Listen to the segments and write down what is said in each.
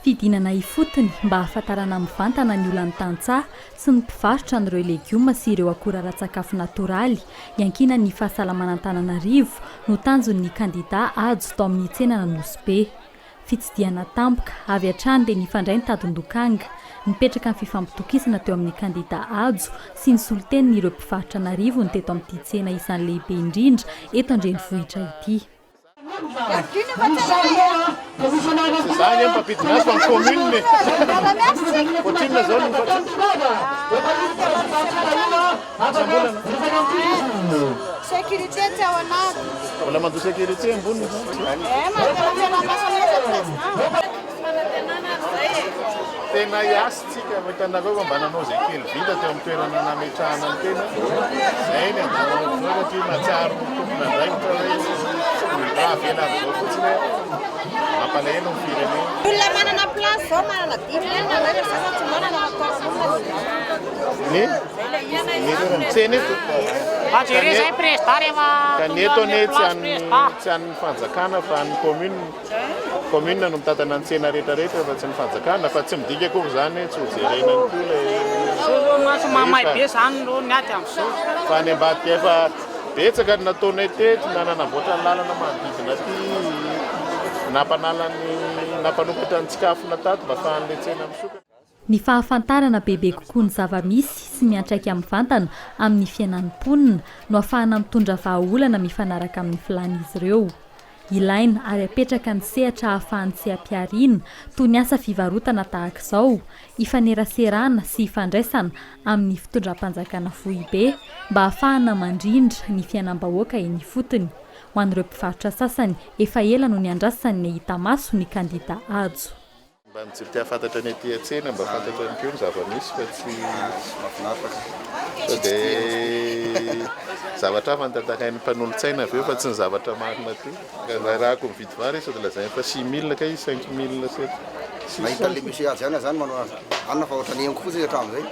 Fidinana ifotony mba hahafantarana mivantana ny olan'ny tantsaha sy ny mpivarotra an'ireo legioma sy ireo akora ara-tsakafo natoraly iankinan'ny fahasalaman'Antananarivo no tanjon'ny kandidà Hajo tao amin'ny tsenan'Anosibe. Fitsidihana tampoka, avy hatrany dia nifandray ny tadin-dokanga. Nipetraka ny fifampitokisana teo amin'ny kandidà Hajo sy ny solontenin'ireo mpivarotra an'arivony teto amin'ity tsena isan'ny lehibe indrindra eto an-drenivohitra ity. Tsy za anie mpampidina azy fa ny commune e. Ohatrinona zao ny Isam-bolana. Sécurité tsy ao anaty. Mbola mandoa sécurité amboniny zany? Eh, manantena fiaraha-miasa aminay président. Fanantenana ary zay e. Tena hiasa tsika, hitanareo fa mba nanao izay kely vita teo amin'ny toerana nametrahana ny tena. Izay ny anjaranao izao satria mahatsiaro ho tompon'andraikitra hoe raha avela amin'izao fotsiny hoe mampalahelo ny firenena. Olona manana place zao manana dimy alina nareo sasany tsy manana fa toa olona Ny ny tsena eto. Mba jereo zay président rehefa Ka ny eto anie tsy an'ny tsy an'ny fanjakana fa an'ny commune. Commune no mitantana ny tsena rehetra rehetra fa tsy ny fanjakana fa tsy midika akory izany hoe tsy ho jerena ihany koa ilay Zao zao mantsy mamay be zany no ny ady amizao. Fa any ambadika efa betsaka ny nataonay teto na nanamboatra ny lalana manodidina aty, nampanala ny nampanokatra ny tsikafona tato mba afahan'ilay tsena misokatra. Ny fahafantarana bebe kokoa ny zava-misy sy miantraika mivantana amin'ny fiainan'ny mponina no ahafahana mitondra vahaolana mifanaraka amin'ny filàn'izy ireo. Ilaina ary apetraka ny sehatra ahafahan'ny seha-pihariana, toy ny asa fivarotana tahaka izao, ifaneraserana sy ifandraisana amin'ny fitondram-panjakana foibe mba ahafahana mandrindra ny fiainam-bahoaka eny ifotony. Ho an'ireo mpivarotra sasany, efa ela no niandrasany ny hahita maso ny kandida Hajo. Mba mijery te hahafantatra ny aty an-tsena mba fantatra ihany koa ny zava-misy fa tsy sao dia zavatra hafa no tantarain'ny mpanolotsaina avy eo fa tsy ny zavatra marina aty. Raha ko mividy vary sao dia lazainy fa 6000 kay izy 5700. Mahita an'ilay monsieur azy ihany aho zany manao anona fa ohatran'ny henoko fotsiny hatramin'izay.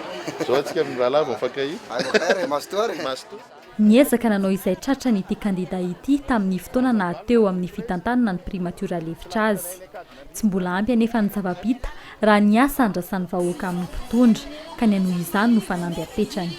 Zao antsika mirahalahy vao mifankahita. Hay vao kay re, mazotoa re. Mazotoa. Niezaka nanao izay tratrany ity kandida ity tamin'ny fotoana naha teo amin'ny fitantanana ny primatiora lefitra azy. Tsy mbola ampy anefa ny zava-bita raha ny asa andrasan'ny vahoaka amin'ny mpitondra, ka ny hanohy izany no fanamby apetrany.